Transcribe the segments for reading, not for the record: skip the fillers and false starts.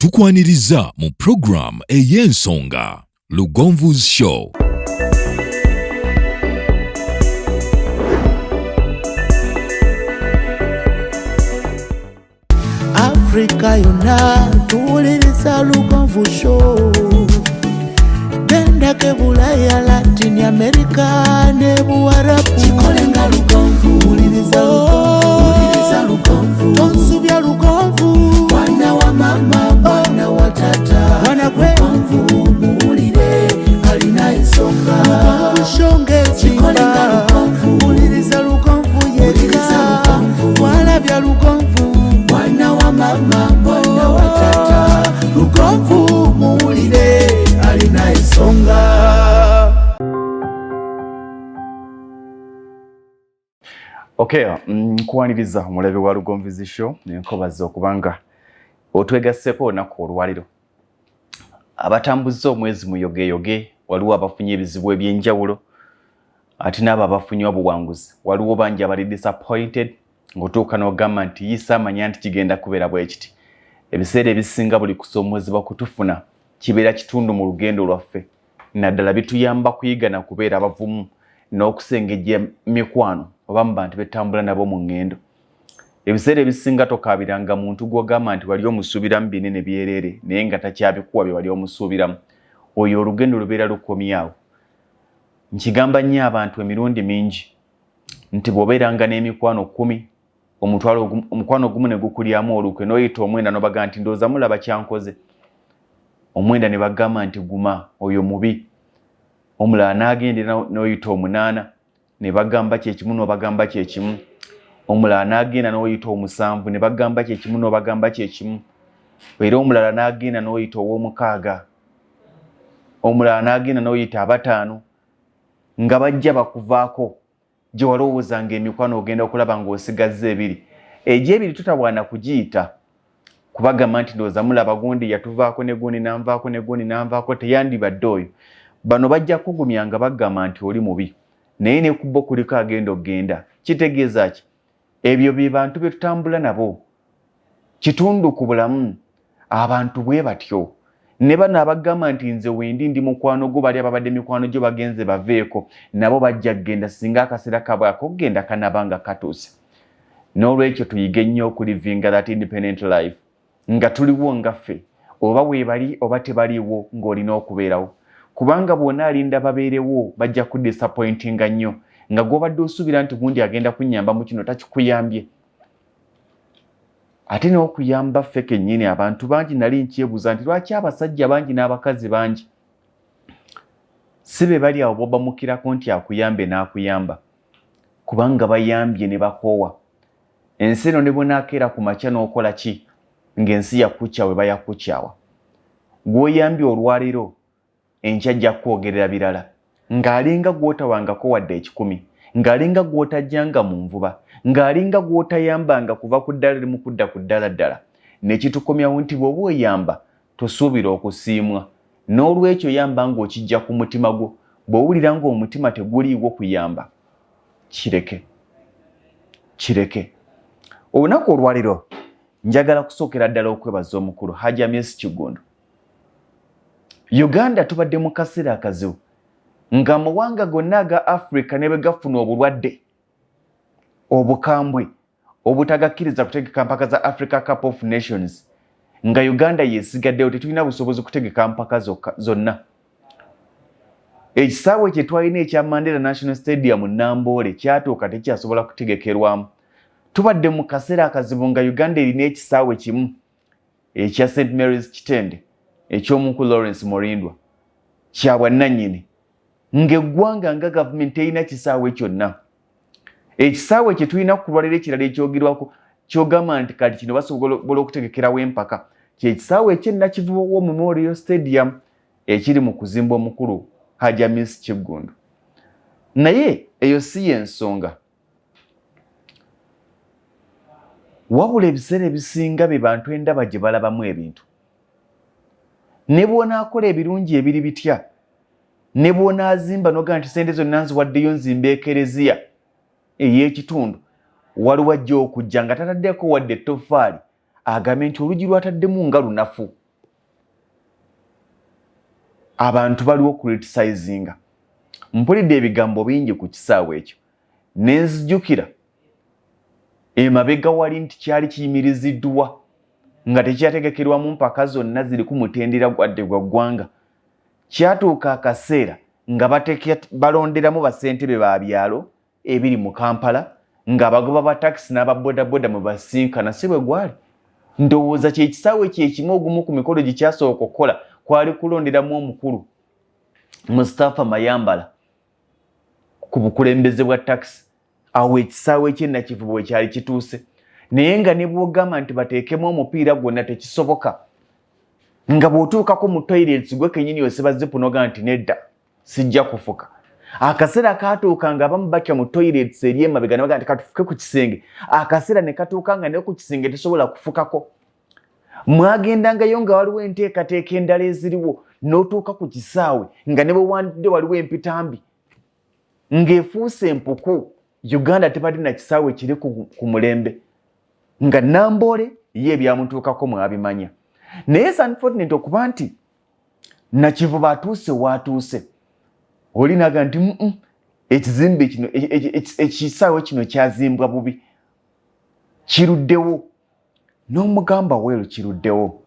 Tukwaniriza mu program ey'ensonga Lugonvu's Show. Afrika yonna tuwuliriza Lugonvu Show. Gendako e Bulaya, Latin America ne Buwarabu. Kikole nga Lugonvu. Wuliriza Lugonvu. Lugonvu. Tonsubya Lugonvu. Mwana wa mama, mwana wa tata. Mwana gwe. Lugonvu muwulire alina ensonga. Lugonvu Show ng'ezimba. Wuliriza Lugonvu yekka. Walabya Lugonvu. Mwana wa mama, mwana wa tata. Lugonvu muwulire alina ensonga. Okay, nkwaniriza omulabe wa Lugonvu's Show nenkobaza okubanga otwegasseko olunaku olwaliro. Abatambuza omwezi muyogeyoge, waliwo abafunye ebizibu ebyenjawulo ate n'abo abafunye obuwanguzi. Waliwo bangi abali disappointed ng'otuuka n'ogamba nti yisa amanya nti kigenda kubeera bwe kiti. Ebiseera ebisinga buli kusoomozebwa kutufuna kibeera kitundu mu lugendo lwaffe, naddala bituyamba kuyiga na kubeera abavumu n'okusengejja mikwano oba mu bantu betambula nabo mu ŋŋendo. Ebiseera ebisinga tokaabiranga muntu gw'ogamba nti wali omusuubiramu binene byereere naye nga takyabikuwa bye wali omusuubiramu. Oyo olugendo lubeera lukomyawo. Nkigamba nnyo abantu emirundi mingi nti bw'obeeranga n'emikwano 10, omukwano ogumu ne gukulyamu olukwe n'oyita omwenda n'obaga nti ndowooza mulaba kyankoze. Omwenda ne bagamba nti guma oyo mubi. Omulala n'agenda n'oyita 8 ne bagamba kyekimu n'obagamba kyekimu. Omulala n'agenda n'oyita 7 ne bagamba kyekimu n'obagamba kyekimu. Era omulala n'agenda n'oyita 6. Omulala n'agenda n'oyita 5 nga bajja bakuvaako gye walowoozanga emikwano ogenda okulaba ng'osigazza 2. Egyo 2 tutawaana kugiyita kubagamba nti ndowooza mulaba gundi yatuvaako ne gundi nanvaako ne gundi nanvaako teyandibadde oyo. Bano bajja kugumya nga bagamba nti oli mubi naye ne ku bo kuliko agenda okugenda. Kitegeeza ki? Ebyo bye bantu bye tutambula nabo, kitundu ku bulamu. Abantu bwe batyo ne bano abagamba nti nze wendi ndi mukwano gwo, bali ababadde mikwano gyo bagenze baveeko nabo bajja kugenda singa akaseera kaabwe ak'okugenda kanaba nga katuuse. N'olwekyo tuyige nnyo okulivinga that independent life nga tuliwo nga ffe, oba weebali oba tebaliiwo ng'olina okubeerawo, kubanga bw'onaalinda babeerewo bajja kudisappointinga nnyo nga gw'obadde osuubira nti gundi agenda kunnyamba mu kino takikuyambye. Ate n'okuyamba ffe kennyini abantu bangi nali nkyebuuza nti lwaki abasajja bangi n'abakazi bangi si be bali awo bw'obamukirako nti akuyambe n'akuyamba, kubanga bayambye ne bakoowa. Ensi eno ne bw'onaakeera ku makya n'okola ki ng'ensi yakukyawa eba yakukyawa. Gw'oyambye olwaleero enkya ajja kukwogerera birala, ng'alinga gw'otawangako wadde 100, ng'alinga gw'otajjanga mu nvuba, ng'alinga gw'otayambanga kuva ku ddala limu kudda ku ddala ddala. Ne kitukomyawo nti bw'oba oyamba tosuubira okusiimwa. N'olwekyo yamba ng'okijja ku mutima gwo. Bw'owulira ng'omutima teguliiwo kuyamba, kireke. Kireke. Olunaku olwaleero njagala kusookera ddala okwebaza omukulu Hajji Amis Kiggundu. Uganda tubadde mu kaseera akazibu ng'amawanga gonna aga Africa ne bwe gafuna obulwadde obukambwe obutagakkiriza kutegeka mpaka za Africa Cup of Nations, nga Uganda yesigaddeyo tetulina busobozi kutegeka mpaka zonna. Ekisaawe kye twalina ekya Mandela National Stadium Namboole kyatuuka tekyasobola kutegekerwamu. Tubadde mu kaseera akazibu nga Uganda erina ekisaawe kimu ekya St Mary's Kitende eky'omukulu Lawrence Mulindwa kya bwannannyini, ng'eggwanga nga gavumenti terina kisaawe kyonna. Ekisaawe kye tulina kulwalira ekirala ekyogerwako kyogamba nti kati kino basobola okutegekerawo empaka kye kisaawe eky'e Nakivubo War Memorial Stadium ekiri mu kuzimba omukulu Hajji Amis Kiggundu. Naye eyo si y'ensonga, wabula ebiseera ebisinga be bantu endaba gye balabamu ebintu. Ne bw'onaakola ebirungi ebiri bitya, ne bw'onaazimba n'ogamba nti ssente zonna nziwaddeyo nzimba ekereziya ey'ekitundu, waliwo ajja okujja nga tataddeko wadde ettoffaali agambe nti oluggi lw'ataddemu nga lunafu. Abantu baliwo criticizinga. Mpulidde ebigambo bingi ku kisaawe ekyo ne nzijukira emabega wali nti kyali kiyimiriziddwa nga tekyategekerwamu mpaka zonna ziri ku mutendera gwadde gwa ggwanga. Kyatuuka akaseera nga balonderamu bassentebe ba byalo ebiri mu Kampala ng'abagoba ba takisi n'ababodaboda mwe basinkana, si bwe gwali? Ndowooza kye kisaawe kye kimu ogumu ku mikolo gye kyasooka okukola kwali kulonderamu omukulu Mustafa Mayambala ku bukulembeze bwa takisi. Awo ekisaawe ky'e Nakivubo we kyali kituuse, naye nga ne bw'ogamba nti bateekemu omupiira gwonna tekisoboka, nga bw'otuukako mu toilets gwe kennyini osiba zipu n'ogamba nti nedda, sijja kufuka. Akaseera katuuka nga abamu batya mu toilets eri emabega ne bagamba nti katufuke ku kisenge. Akaseera ne katuuka nga ne ku kisenge tesobola kufukako. Mwagendangayo nga waliwo enteekateeka endala eziriwo, n'otuuka ku kisaawe nga ne bwe wandidde waliwo empitambi ng'efuuse empuku. Uganda tebadde na kisaawe kiri ku mulembe, nga Namboole ye ebyamutuukako mwabimanya. Naye it's unfortunate okuba nti Nakivubo atuuse waatuuse, oli naga nti ekizimbe kino, ekisaawe kino kyazimbwa bubi, kiruddewo. N'omugamba weero kiruddewo,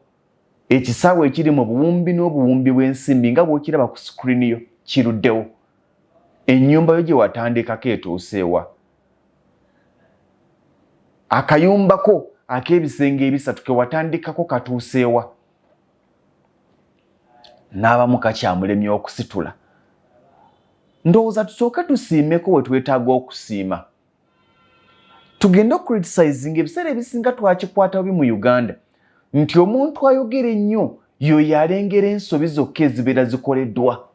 ekisaawe ekiri mu buwumbi n'obuwumbi bw'ensimbi nga bw'okiraba ku screen yo kiruddewo. Ennyumba yo gye watandikako etuuseewa? Akayumbako ak'ebisenge ebisatu ke watandikako katuuseewa? N'abamu kakyamulemye okusitula. Ndowooza tusooke tusiimeko we twetaaga okusiima, tugende okucriticizinga. Ebiseera ebisinga twakikwata bubi mu Uganda nti omuntu ayogera ennyo yoyo alengera ensobi zokka ezibeera zikoleddwa,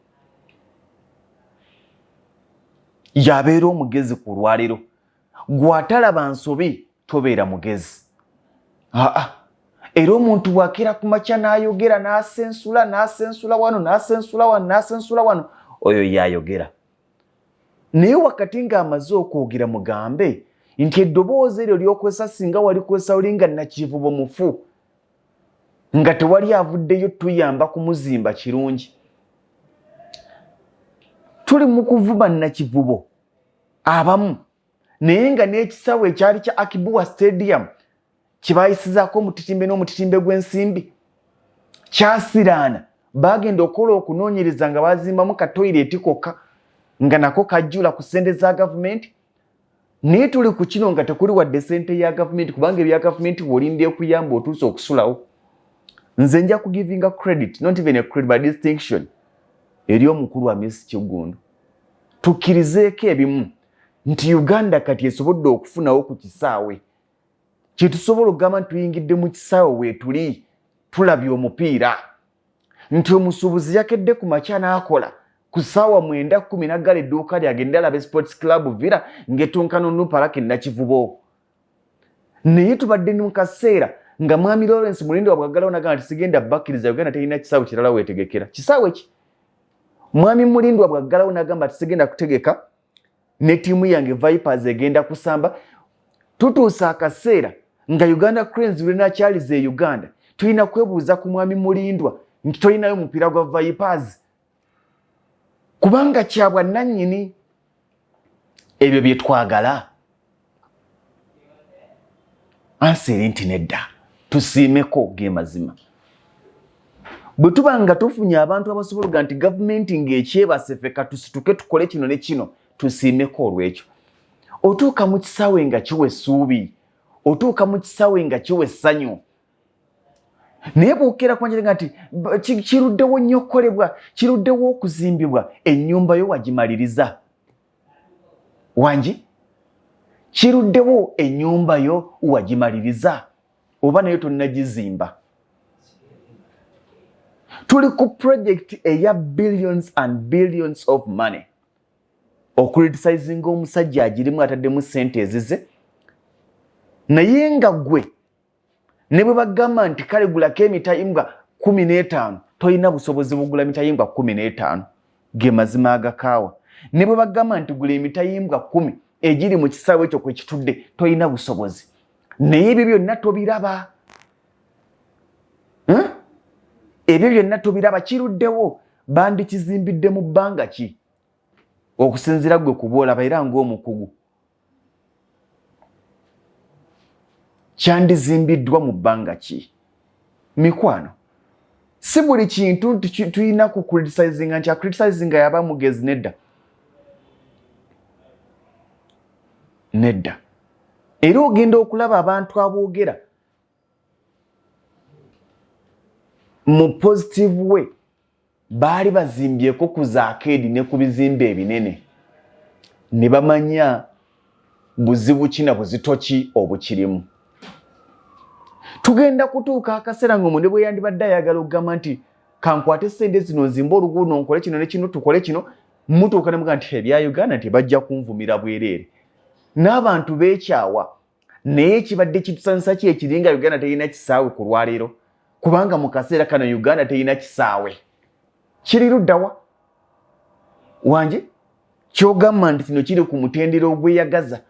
yabeera omugezi ku lwaliro. Gwatalaba nsobi tobeera mugezi. Aa, era omuntu bwakera ku makya n'ayogera n'asensula n'asensula wano n'asensula wano n'asensula wano, oyo yayogera. Naye wakati ng'amaze okwogera, mugambe nti eddoboozi eryo ly'okozesa singa walikozesa oli nga Nakivubo mufu, nga tewali avuddeyo tuyamba kumuzimba kirungi. Tuli mu kuvuma Nakivubo abamu, naye nga n'ekisawo ekyali kya Akii Bua Stadium kibayisizaako omutitimbe n'omutitimbe gw'ensimbi kyasiraana. Bagenda okukola okunoonyereza nga bazimbamu ka toilet kokka nga nako kajjula ku ssente za gavumenti. Naye tuli ku kino nga tekuli wadde ssente ya gavumenti, kubanga ebya gavumenti bw'olinda ekuyamba otuuse okusulawo. Nze nja kugivinga credit, not even a credit but distinction, eri omukulu Amisi Kiggundu. Tukkirizeeko ebimu nti Uganda kati esobodde okufunawo ku kisaawe kyetusobola okugamba nti tuyingidde mu kisaawe weetuli tulabye omupiira, nti omusuubuzi yakedde ku makya n'akola ku ssaawa 9:10 naggala edduuka lye agende alabe Sports Club Villa ng'etunkana Onduparaka e Nakivubo. Naye tubadde mu kaseera nga mwami Lawrence Mulindwa bw'aggalawo nagamba nti sigenda bakkiriza, Uganda terina kisaawe kirala weetegekera. Kisaawe ki? Mwami Mulindwa bw'aggalawo nagamba nti sigenda kutegeka ne ttiimu yange Vipers egenda kusamba. Tutuuse akaseera nga Uganda Cranes lwenakyaliza e Uganda tulina kwebuuza ku mwami Mulindwa nti tolinayo mupiira gwa Vipers, kubanga kyabwa nannyini. Ebyo bye twagala? Ansi eri nti nedda. Tusiimeko ge mazima bwe tuba nga tufunye abantu abasobola okuga nti gavumenti ng'ekyebase ffe katusituke tukole kino ne kino. Tusiimeko olw'ekyo. Otuuka mu kisaawe nga kiwa essuubi, otuuka mu kisaawe nga kiwa essanyu, naye bwokera kwanjira nti kiruddewo nnyo okukolebwa, kiruddewo okuzimbibwa. Ennyumba yo wagimaliriza? Wangi, kiruddewo, ennyumba yo wagimaliriza oba nayo tonnagizimba? Tuli ku project eya billions and billions of money. Okucriticizinga omusajja agirimu ataddemu sente ezize, naye nga gwe ne bwe bagamba nti kale gulako emitayimbwa 15, tolina busobozi bugula mitayimbwa 15. Ge mazima agakaawa. Ne bwe bagamba nti gula emitayimbwa 10 egiri mu kisaawe ekyo kwe kitudde, tolina busobozi. Naye ebyo byonna tobiraba, Ebyo byonna tobiraba. Kiruddewo. Bandikizimbidde mu bbanga ki okusinziira ggwe kuba olaba era ng'omukugu? Kyandizimbiddwa mu bbanga ki? Mikwano, si buli kintu nti tulina ku criticizinga nti acriticinga yaba mugezi. Nedda, nedda. Era ogenda okulaba abantu aboogera mu positive way baali bazimbyeko ku zaakeedi ne ku bizimbe ebinene ne bamanya buzibu ki na buzito ki obukirimu. Tugenda kutuuka akaseera nga omuntu bwe yandibadde ayagala okugamba nti kankwate sente zino nzimbe oluguudo, nkole kino ne kino, tukole kino, mutuuka ne mugaa nti ebya Uganda nti bajja kunvumira bwereere n'abantu beekyawa. Naye ekibadde kitusanyusa ki ekiri nga Uganda terina kisaawe ku lwaleero, kubanga mu kaseera kano Uganda terina kisaawe. Kiri luddawa wange kyogamba nti kino kiri ku mutendera ogweyagaza?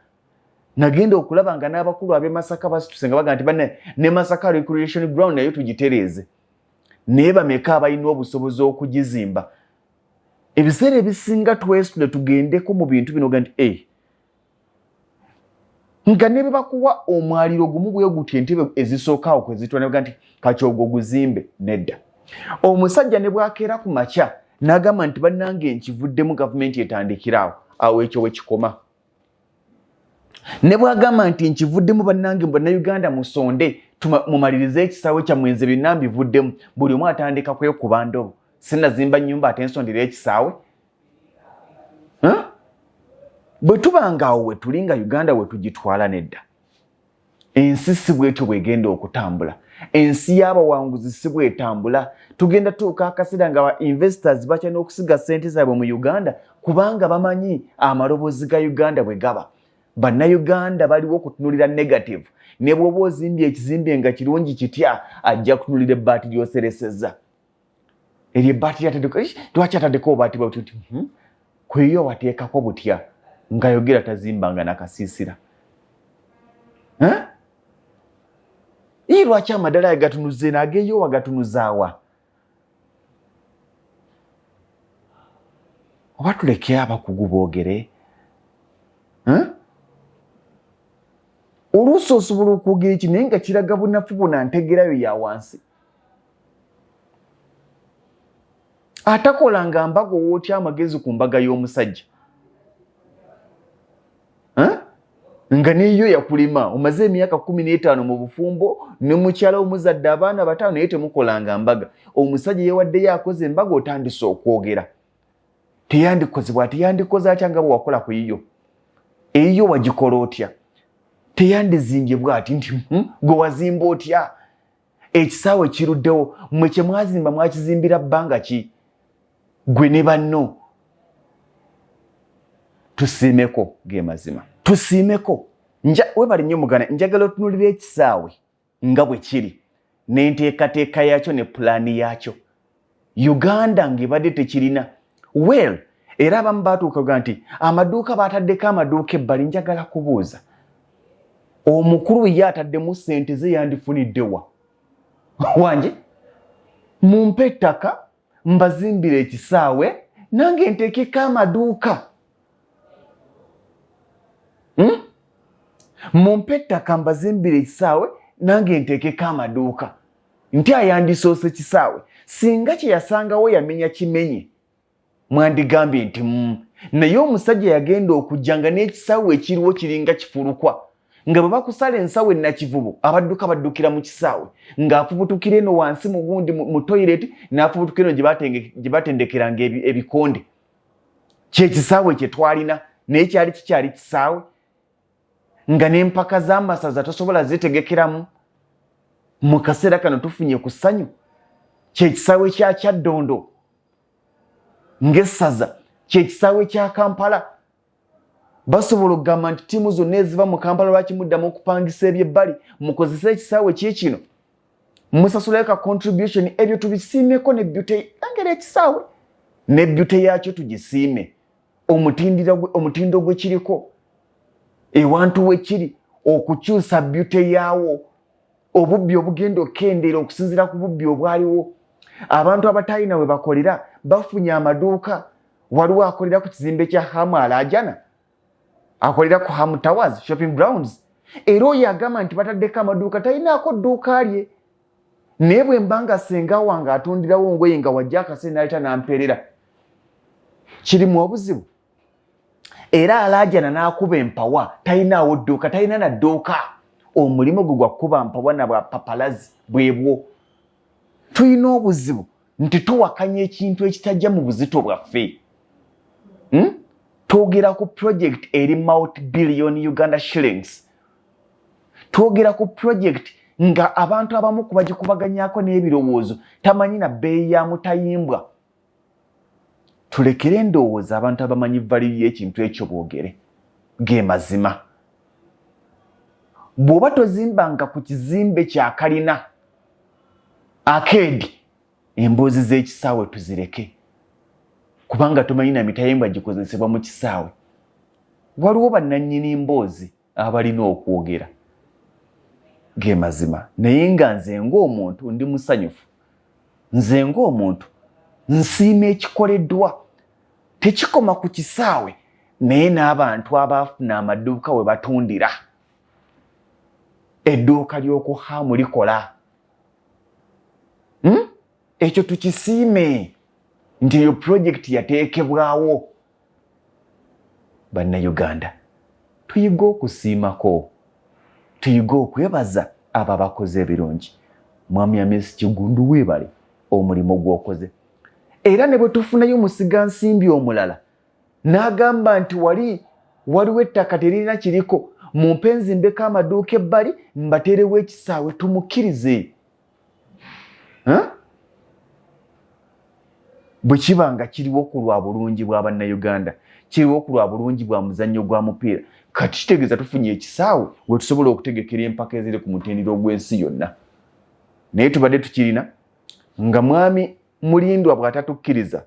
Nagenda okulaba nga n'abakulu ab'e Masaka basituse nga baga nti banne ne Masaka recreation ground nayo tugitereeze, naye bameka abalina obusobozi okugizimba? Ebiseera ebisinga twesitule tugendeko mu bintu bino ga nti e nga ne bebakuwa omwaliro gumu bwe guti, entebe ezisooka awo kwezitula nti kati ogwo guzimbe. Nedda, omusajja ne bwakeera ku makya n'agamba nti bannange nkivuddemu, gavumenti etandikira awo awo, ekyo wekikoma. Ne bwagamba nti nkivuddemu, bannange Bannayuganda musonde mumalirize ekisaawe kyammwe, nze byonna mbivuddemu, buli omu atandika kwekuba ndobo. Sinazimba nnyumba ate nsondera ekisaawe? Bwe tuba nga awo wetuli nga Uganda wetugitwala, nedda, ensi si bwetyo bwegenda okutambula. Ensi y'abawanguzi si bwetambula. Tugenda tuuka akaseera nga ba investors batya n'okusiga ssente zaabwe mu Uganda, kubanga bamanyi amaloboozi ga Uganda bwe gaba. Bannayuganda baliwo okutunulira negative. Ne bw'oba ozimbye ekizimbe nga kirungi kitya, ajja kutunulira ebbaati ly'oseresezza. Eryo ebbaati lyataddeko, lwaki ataddeko obubaati bwati? Nti kweyo wateekako butya? Ngayogera tazimbanga nakasiisira. Ii, lwaki amadala ayo gatunuze nageyo wagatunuzaawa? Oba tuleke abakugu boogere. Oluusi osobola okwogera eki naye nga kiraga bunafu buna ntegerayo ya wansi. Atakola nga mbaga owootya amagezi ku mbaga y'omusajja nga neyo yakulima, omaze emyaka 15 mu bufumbo ne mukyala, omuzadde abaana bataano, naye temukolanga mbaga. Omusajja yewaddeyo akoze embaga, otandise okwogera teyandikozebwa, teyandikoze atya, nga bwe wakola ku yiyo, eyiyo wagikola otya? Teyandizimbye bwati nti gwe wazimba otya? Ekisaawe kiruddewo, mmwe kye mwazimba mwakizimbira bbanga ki gwe ne banno? Tusiimeko, ge mazima, tusiimeko. Webale nnyo mugana. Njagala otunulira ekisaawe nga bwe kiri n'enteekateeka yaakyo ne pulaani yaakyo. Uganda ng'ebadde tekirina. Well, era abamu batuukaga nti amaduuka bataddeko amaduuka ebbali. Njagala kubuuza omukulu, ye ataddemu ssente ze yandifuniddewa? Wange, mumpe ettaka mbazimbire ekisaawe, nange nteekeko amaduuka. Mumpe ettaka mbazimbire ekisaawe, nange nteekeko amaduuka. Nti ayandisoose kisaawe, singa kye yasangawo yamenya kimenye, mwandigambye nti Naye omusajja yagenda okujja nga n'ekisaawe ekiriwo kiringa kifulukwa, nga bwe bakusala ensawo enakivubo abadduka baddukira mu kisaawe, ng'afubutukira eno wansi mu gundi mu toilet, n'afubutukira eno gye batendekeranga ebikonde. Kyekisaawe kye twalina, naye kyali kikyali kisaawe nga n'empaka z'amasaza tosobola zitegekeramu. Mu kaseera kano tufunye ku ssanyu, kyekisaawe kya Kyaddondo ng'essaza, kyekisaawe kya Kampala. Basobola okugamba nti ttiimu zonna eziva mu Kampala, lwaki muddamu okupangisa ebyebbali? Mukozese ekisaawe kiikino, musasulayo ka contribution. Ebyo tubisiimeko. Ne beauty engeri ekisaawe ne beauty yakyo tugisiime, omutindo gwe kiriko, ewantu wekiri okukyusa beauty yaawo, obubbi obugenda okukendeera okusinziira ku bubbi obwaliwo, abantu abatalina we bakolera. Bafunye amaduuka. Waliwo akolera ku kizimbe kya Hamu Alajana, akolera ku Hamu Towers Shopping Grounds, era oyo agamba nti bataddeko amaduuka, talinaako dduuka lye. Naye bwe mba nga senga wange atundirawo ngoye, nga wajja akaseera naleta nampeerera, kirimu obuzibu? Era Alajana n'akuba empawa, talinaawo dduuka, talina na dduuka. Omulimu gwe gwa kukuba mpawa na bwa papalazi bwebwo. Tulina obuzibu nti tuwakanya ekintu ekitajja mu buzito bwaffe. Twogera ku project eri multi billion Uganda shillings. Twogera ku project nga abantu abamu kubagikubaganyako n'ebirowoozo tamanyi na bbeeyi ya mutayimbwa. Tulekere endowooza abantu abamanyi value y'ekintu ekyo boogere ge mazima. Bw'oba tozimbanga ku kizimbe kya kalina akeedi, emboozi z'ekisaawe tuzireke, kubanga tomanyi na mitayimbwa gikozesebwa mu kisaawe. Waliwo bannannyini mboozi abalina okwogera ge mazima. Naye nga nze ng'omuntu ndi musanyufu, nze ng'omuntu nsiima ekikoleddwa. Tekikoma ku kisaawe, naye n'abantu abaafuna amaduuka we batundira. Edduuka ly'okuhaamu likola. Ekyo tukisiime nti eyo pulojekiti yateekebwawo. Bannayuganda, tuyige okusiimako, tuyige okwebaza abo abakoze ebirungi. Mwami Amisi Kigundu, weebale omulimu gw'okoze. Era ne bwe tufunayo musigansimbi omulala n'agamba nti wali waliwo ettaka teririna kiriko, mumpe nzimbeko amaduuka ebbali mbateerewo ekisaawe, tumukkirize. Bwe kiba nga kiriwo ku lwa bulungi bwa Bannayuganda, kiriwo ku lwa bulungi bwa muzannyo gwa mupiira. Kati kitegeeza tufunye ekisaawe we tusobola okutegekera empaka eziri ku mutendera ogw'ensi yonna. Naye tubadde tukirina nga mwami Mulindwa bw'atatukkiriza,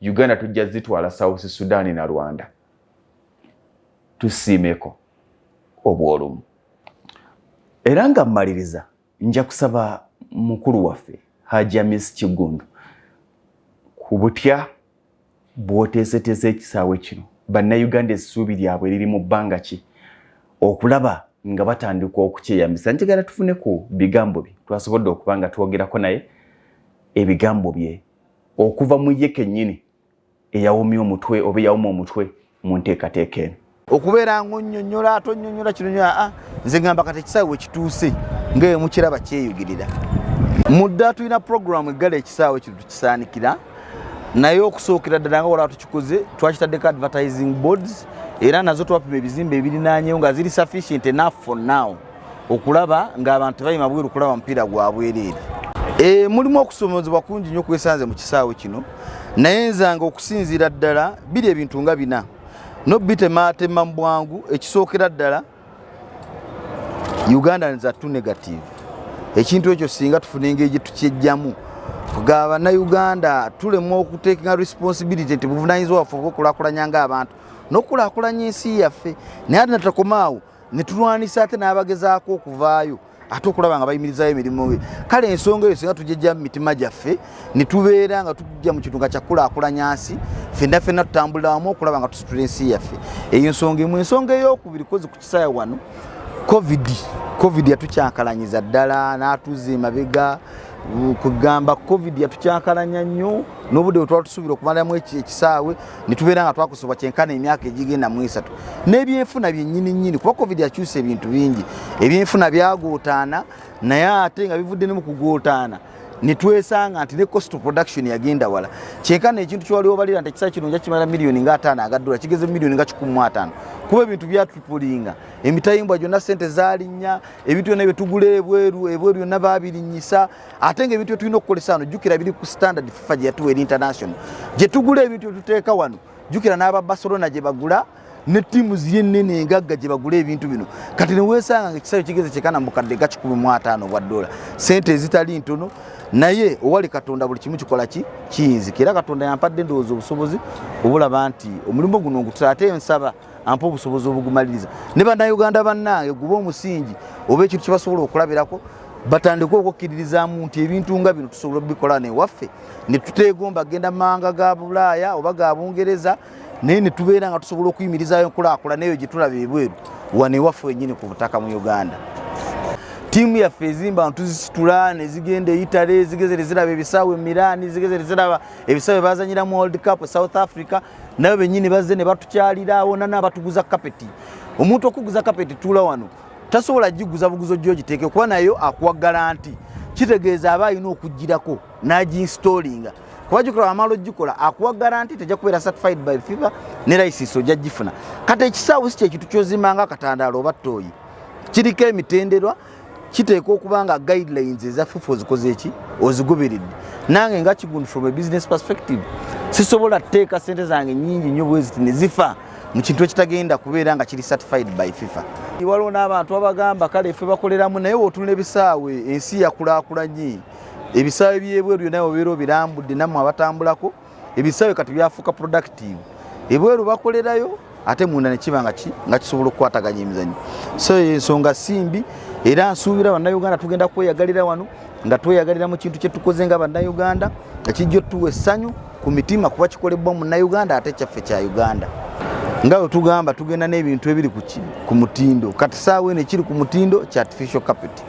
Uganda tujja zitwala South Sudan na Rwanda. Tusiimeko obwolumu. Era nga mmaliriza, nja kusaba mukulu waffe Haji Amis Kiggundu, ku butya bw'oteeseteese ekisaawe kino, Bannayuganda essuubi lyabwe liri mu bbanga ki okulaba nga batandika okukyeyambisa? Njagala tufune ku bigambo bye twasobodde okuba nga twogerako naye, ebigambo bye okuva mu ye kennyini eyawomye omutwe oba eyawoma omutwe mu nteekateeka eno. Okubeera ng'onnyonnyola ate onnyonnyola kino nyo aa, nze ngamba kati ekisaawe we kituuse nga emukiraba kyeyugirira mudda. Tulina puroguramu eggala ekisaawe kino tukisaanikira, naye okusookera ddala nga wala tukikoze, twakitaddeko advertising boards, era nazo twapima ebizimbe ebirinaanyewo nga ziri sufficient enough for now okulaba ng'abantu tebayima bweru kulaba mupiira gwa bwereere. Mulimu okusomozebwa kungi nnyo kwesanze mu kisaawe kino, naye nzanga okusinziira ddala biri ebintu nga bina nobitematema mu bwangu. Ekisookera ddala, Ugandans are too negative. Ekintu ekyo singa tufuna engeri gye tukyejjamu ga Bannayuganda, tulemwa okutekinga responsibility nti buvunanyizibwa waffe obwokulakulanya ng'abantu n'okulaakulanya ensi yaffe. Naye ate natakomaawo ne tulwanisa ate n'abagezaako okuvaayo ate okulaba nga bayimirizayo emirimu. Kale ensonga eyo singa tujejja mu mitima gyaffe ne tubeera nga tujja mu kintu nga kyakulaakulanya nsi, fenna fenna tutambulira wamu okulaba nga tusitula ensi yaffe. Eyo ensonga emu. Ensonga eyokubiri, kozi ku kisaawe wano COVID yatukyankalanyiza ddala n'atuuza emabega. Kugamba COVID yatukyankalanya nnyo n'obudde bwe twali tusuubira okumalamu ekisaawe ne tubeera nga twakosebwa kyenkana emyaka egigenda mu 3. N'ebyenfuna byennyini nnyini, kuba COVID yakyusa ebintu bingi, ebyenfuna byagootaana, naye ate nga bivudde ne mu kugootaana ne twesanga nti ne cost of production yagenda wala. Kyenkana ekintu kyewali obalira nti ekisaawe kino nja kimala miliyoni nga 50 agaddula, kigeze miliyoni nga 150, kuba ebintu byatripulinga. Emitayimbwa gyonna sente zalinnya, ebintu byonna byetugula ebweru, ebweru byonna babirinnyisa. Ate nga ebintu byetulina okukolesa wano, jjukira biri ku standard FIFA gye yatuwa eri international gye tugula ebintu byetuteeka wano. Jjukira n'aba Barcelona gye bagula ne ttiimu ziri ennene engagga gye bagula ebintu bino. Kati ne weesanga nga ekisaawe kigeze kyekana mu bukadde ga 150 obwa dola, sente ezitali ntono. Naye owali Katonda buli kimu kikola ki kiyinzika. Era Katonda yampadde ndowooza obusobozi obulaba nti omulimu guno ngutula, ate nsaba ampa obusobozi obugumaliriza ne Bannayuganda bannange gube omusingi oba ekintu kye basobola okulabirako. Batandike okukkiririzaamu nti ebintu nga bino tusobola obikola newaffe, ne tuteegomba genda mu mawanga ga Bulaaya oba ga Bungereza, naye ne tubeera nga tusobola okuyimirizaayo enkulaakulana eyo gye tulaba ebweru wano ewaffe wenyini ku butaka mu Uganda. Ttiimu yaffe ezimba tuzisitula ne zigenda e Italy, zigeze ne ziraba ebisaawe e Milan, zigeze ne ziraba ebisaawe bazanyira mu World Cup South Africa. Nabo bennyini bazze ne batukyalira awo nana batuguza kapeti. Omuntu okuguza kapeti tuula wano tasobola giguza buguzo gyogiteeke kuba nayo akuwa garanti, kitegeeza aba alina okugirako n'aginstallinga, kuba gikola amala ogikola akuwa garanti tejja kubeera certified by FIFA ne license ojja gifuna. Kati ekisaawe si kyekintu kyozimanga akatandaalo oba ttooyi, kiriko emitenderwa, kiteekwa okuba nga guidelines eza FIFA ozikoze eki ozigoberedde. Nange nga Kigundu, from a business perspective, sisobola kuteeka sente zange nyingi nnyo bweziti ne zifa mu kintu ekitagenda kubeera nga kiri certified by FIFA. Waliwo n'abantu abagamba kale ffe bakoleramu, naye wotunula ebisaawe ensi yakulaakulanye, ebisaawe byebweru byonna obeera obirambudde nammwe abatambulako, ebisaawe kati byafuuka productive. Ebweru bakolerayo ate munda nekiba nga kisobola okukwataganya emizannyo. So ensonga simbi, era nsuubira Bannayuganda tugenda kweyagalira wano nga tweyagalira mu kintu kyetukoze nga Bannayuganda ekijja otuwa essanyu ku mitima, kuba kikolebwa Munnayuganda ate kyaffe kya Uganda. Nga bwe tugamba tugenda n'ebintu ebiri ku mutindo. Kati saawa eno ekiri ku mutindo kya artificial carpet,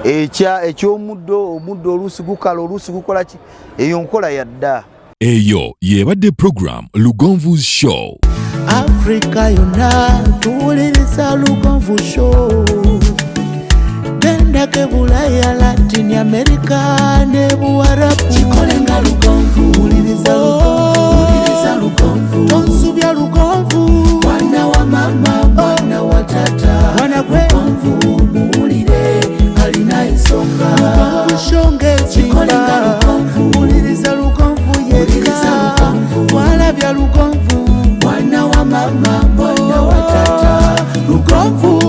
ekyomuddo, omuddo oluusi gukala oluusi gukola ki, eyo nkola yadda. Eyo yebadde program Lugonvu's Show. Afrika yonna tuwuliriza Lugonvu Show. Gendako Bulaya, Latin America ne Buwarabu, kikole nga Lugonvu. Wuliriza Lugonvu, Lugonvu, tonsubya Lugonvu. Mwana wa mama, mwana wa tata, mwana gwe Lugonvu, muwulire alina ensonga. Lugonvu Show ng'ezimba, wuliriza Lugonvu yekka, walabya Lugonvu. Mwana wa mama, mwana wa tata, Lugonvu.